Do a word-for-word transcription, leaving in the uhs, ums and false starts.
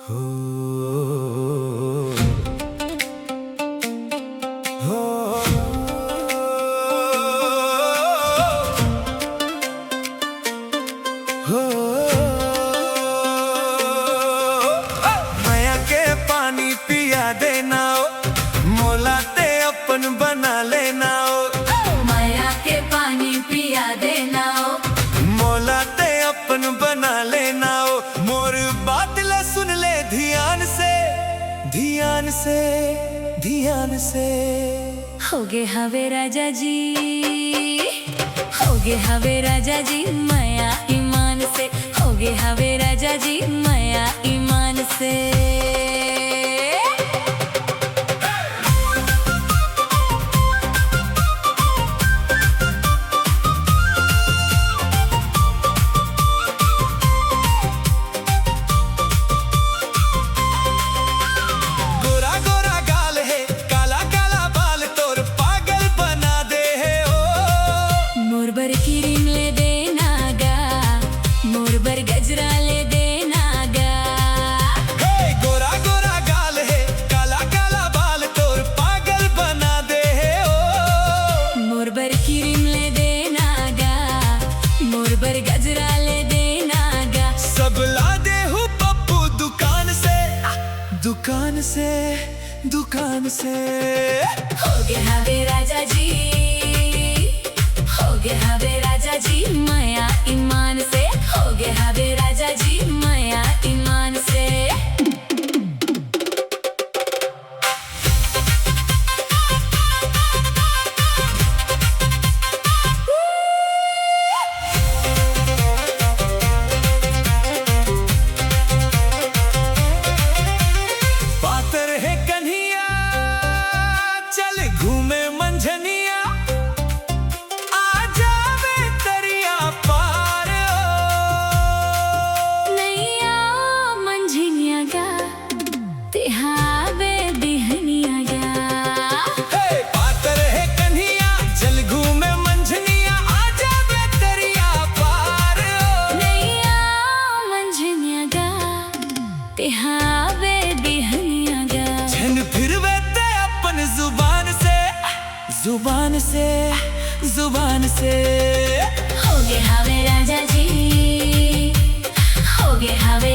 हो, हो, हो, मया के पानी पिया देना ओ, मोला ते अपन बना लेना ओ। मया के पानी पिया देना ओ। मोला ते अपन बना लेना ओ। मोर बात ला सुन ले ध्यान से, ध्यान से, ध्यान से। होगे हवे राजा जी, होगे हवे राजा जी मया ईमान से, होगे हवे राजा जी मया ईमान से। गोरा गोरा गाल हे, काला काला बाल, तोर पागल बना दे हे ओ। मोर बर क्रीम ले देना गा, मोर बर गजरा ले देना गा। हे गोरा गोरा गाल हे, काला काला बाल, तोर पागल बना दे हे ओ। मोर बर क्रीम ले देना गा, मोर बर गजरा ले देना गा। सब ला दे हूँ पप्पू दुकान से, दुकान से, दुकान से। होगे हवे राजा जी, होगे हवे राजा जी मया ईमान से, होगे हवे राजा जी मया ईमान से। पातर हे कन्हिया, चल घूमे मंझनिया, आ जावे तरिया पार ओ। नैया मंझनिया गा, तेहावे बिहनिया गा। हे पातर हे कन्हिया, चल घूमे मंझनिया, आ जावे तरिया पार ओ। नैया मंझनिया गा, तेहावे बिहनिया गा। झन फिरवे ते अपन जुबान से, जुबान से, जुबान से। होगे हवे राजा जी, होगे हवे